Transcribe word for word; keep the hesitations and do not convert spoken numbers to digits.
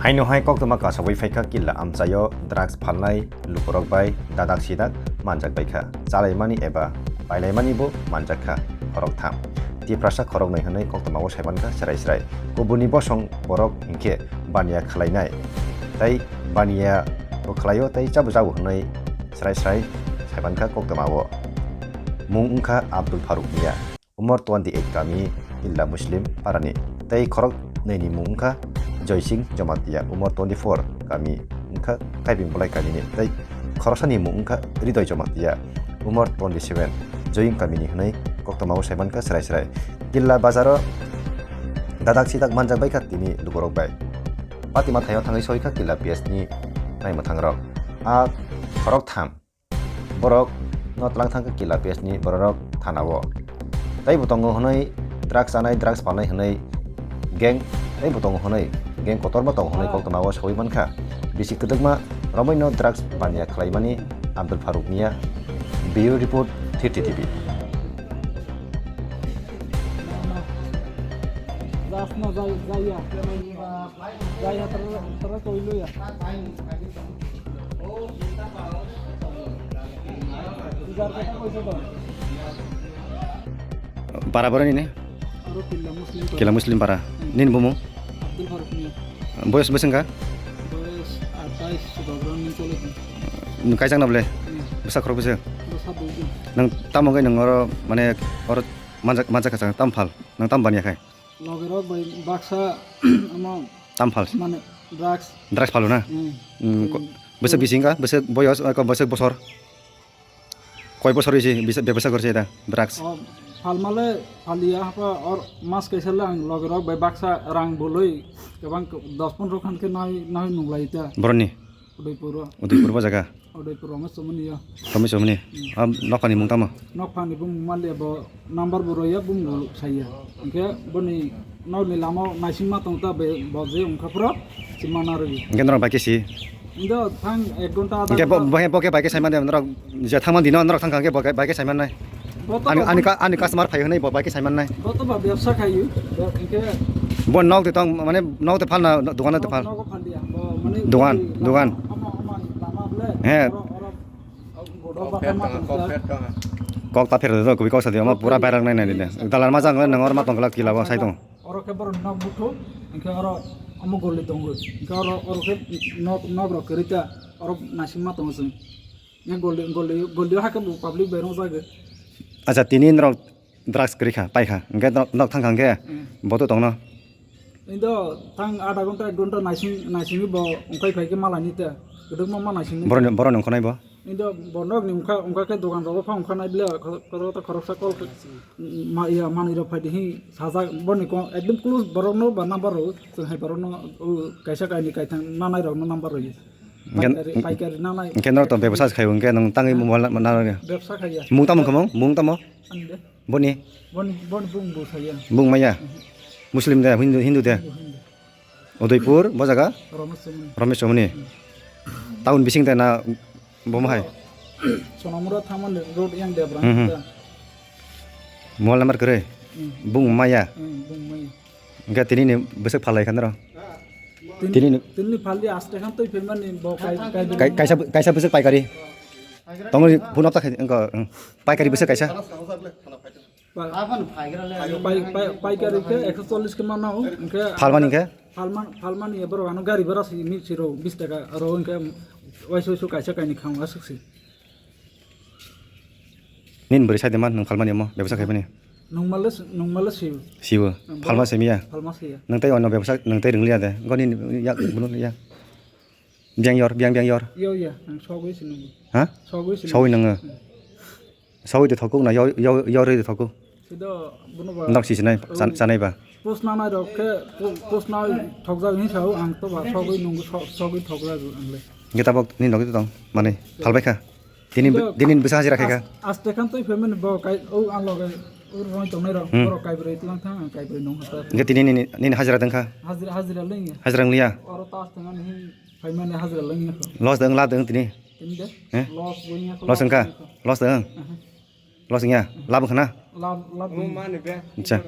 Haino hai koktwma kasawi phaikha killa amchaio drugs phalnai lukurok bai dadak sidak manjak baikha, chalaimani eba pailaimani bo manjakha khoroktham. Tiprasa khoroknwi hwnwi koktwmao saimankha srai srai. Kubuni bosong borok hinkhe baniya khwlainai tei baniya bo khwlaio tei chabo chabo hwnwi srai srai saimankha koktwmao. Mung wngkha Abdul Faruk Miya. Umor twenty eight kami, illa Muslim parani. Tei khorok nini mung wngkha Joysing Jamatia, umor twenty four kami wngkha Kaibing Bolai kamini. Tei khoroksani mung wngkha Ridoy Jamatia, umor twenty seven, Joying kamini hwnwi koktwmao saimankha srai srai. Killa bazaro dadak sidak manjak baikha tini lukurok bai. Patima thaio thangwi soikha killa P S ni naimwthangrok. A khorok tham borok no tlang thangkha killa P S ni bororok thanao. Tei bo tongo hwnwi drugs chanai, drugs palnai hwnwi gang, tei bo tongo hwnwi gang kotorma tongo hwnwi koktwmao sawi mankha. Bisi kwdwkma romwi no drugs baniya khwlaimani Abdul Faruk Miya. Bureau Report, Thirty T V. Para boroni ne? Aro Killa Muslim Para. Killa Muslim Para. Hmm. Nini bumung? Abdul Faruk Miya. Boyos bwswk wngkha? Boyos atais, chwdabra ni chole. Nwng kaijak na bole? Hmm. Bwsa khorok bwswk? Bwsa dui jon. Nwng tamo wngwi nwng oro, mane, oro manjak, manjak kha, tam phal? Nwng tam baniya khai? Logerok bai baksa, omo tam phal? Mane, drugs. Drugs phalo na? Hmm. Hmm, ko-, hmm. Bwswk bisi wngkha? Bwswk boyos, eh, ko-, bwswk bosor? Koi bosor hoise bisa-, bebasa gorse da drugs? O, phalmale, phalia hapa or mas kaisa le ang logerok bai baksa rang boloi, kebang dos pondro khan khe nai, nai nunglai ta. Boroni? Udaipuro. Udaipur bo jaga? Udaipur Ramesh Chomoni ya. Ramesh Chomoni? Hmm. Am, nokphani mung tamo? Nokphani bung mali abo number bo roya bung bo saya. Hingke boni nokni lama naisingma tong ta be bo je wngkha phoro simana rwi. Hingke norok bai khe si? Indo thang ek ghonta adha ghonta. Hingke bo, bo, bo khe bai khe saimande norok je thangmani dino norok thangkha hingke bo bai khe saimannai. Bo to ani, ba ani ka-, ani customer phai hwnwi bo bai khe saimannai. Bo to ba bebsa khayu. Bo hingke bo nok de tong mane nok de phal na dogan de phal? Nok, nok phal dia. Bo mane dogan, dogan. Ama, ama lama ble. He. Oro, oro. Kok ta pher do, kubui kok sa di, omo pura viral nai nai de. Dalar ma jang le nang or ma tong glak kila bo sai tong. Oro khe borok nok buthu, hingkhe oro omo goli tongo. Hingkhe oro, oro khe nok, nok rok kwrwi ta, oro naisingma tongo chwng. Hingkhe goli, goli, goli o hakhe bo public bai rwjagwi. Acha, tini norok drugs kwrwi kha, pai kha, hingkhe nok, nok thang kha hingkhe hmm. Bo to tongno. Indo thang adha ghonta, ek ghonta naising, naisingwi bo wngkhai phai khe malani te. Kwdwkma ma naisingni. Boroni, boroni wngkhanai bo? Indo bo nokni wngkha, wngkha khe dogan rogo pha wngkhanai ble, kotor kotor khoroksa kol khe, ma, iya, manwi rok phai di hi sajak, boni ko ekdom close borok no ba number rw, chwng hai borok no, o, kaisa kainwi kaithang nanai rok no number rw. Hingke, paikari, paikari nanai. Hingke norok to bebasa khai hingke nwng tangwi mobile na, na, na. Bebsa khaiya. Mung tamo khamung, mung tamo? Ani de. Boni? Boni, boni bung bo saya. Bung maya? Mhm. Muslim de, Hindu, Hindu de? Hindu, Hindu. Udaipur, bo jaga? Ramesh Chomoni. Ramesh Chomoni. Hmm. Town bising de na bo ma hai? Sonamura Thamani road yang Debra. Hmm, hmm. Da. Mobile number kwrwi? Hmm. Bung maya? Hmm, bung maya. Hingke tini ni bwswk phalai khan ro? Tini, tini ni phaldi aste khan twi phaimani bo kai, kai. Kai, kaisa, kaisa bwswk paikari. Tongo phone up ta khai, wngkha, wng. Paikari bwswk kaisa? Pai-, pai-, paikari khe ekso chollish khe mano, hingkhe phalmani khe? Phalman-, phalmani borok ano gari bhara si, mi siro bis taka aro hingkhe waisa waisa kaisa kainwi kham aswk si. Nini bwrwi sai de man nwng phalmani omo bebsa khaimani? Nwng male si, nwng male si. Sibo? Phalma simi ya? Phalma si ya. Nwng tei ono bebsa nwng tei rwngliya de? Goni yak bunu ya. Biyang yor, biyang, biyang yor. Yo, ya, ang sogwi si nunggu. Ha? Sogwi si nunggu. Sogwi nunggu. Hmm. Sogwi de thokuk na yo, yo, yo re de thokuk. Sido, bono ba. Nok si sinai, oh. San-, sanai ba. Post na nai rok khe, po-, post na thokjak hin sao, ang to ba sogwi nunggu, so-, sogwi thokjak ang le. Hingke tabok ni nogwi tong, mane, phalbai kha. Dinin, dinin bwsa hajira khaikha. As-, aste khan twi phaimani bo kai, o ang loge, o roi tongnai rok, hmm. Borok kaibroi tlang thang, ang kaibroi nong hata. Hingke tini nini, nini hajira dengkha? Hajira, hajira lengya. Hajira wngliya? Oro tas tengani hin phaimani hajira lengya kho. Loss deng, la deng tini? Tini de? Eh? Loss wngya kho. Loss wngkha? Loss wngkha? Aha. Loss wngya? Lab wngkha na? Lab, lab wngya. Acha.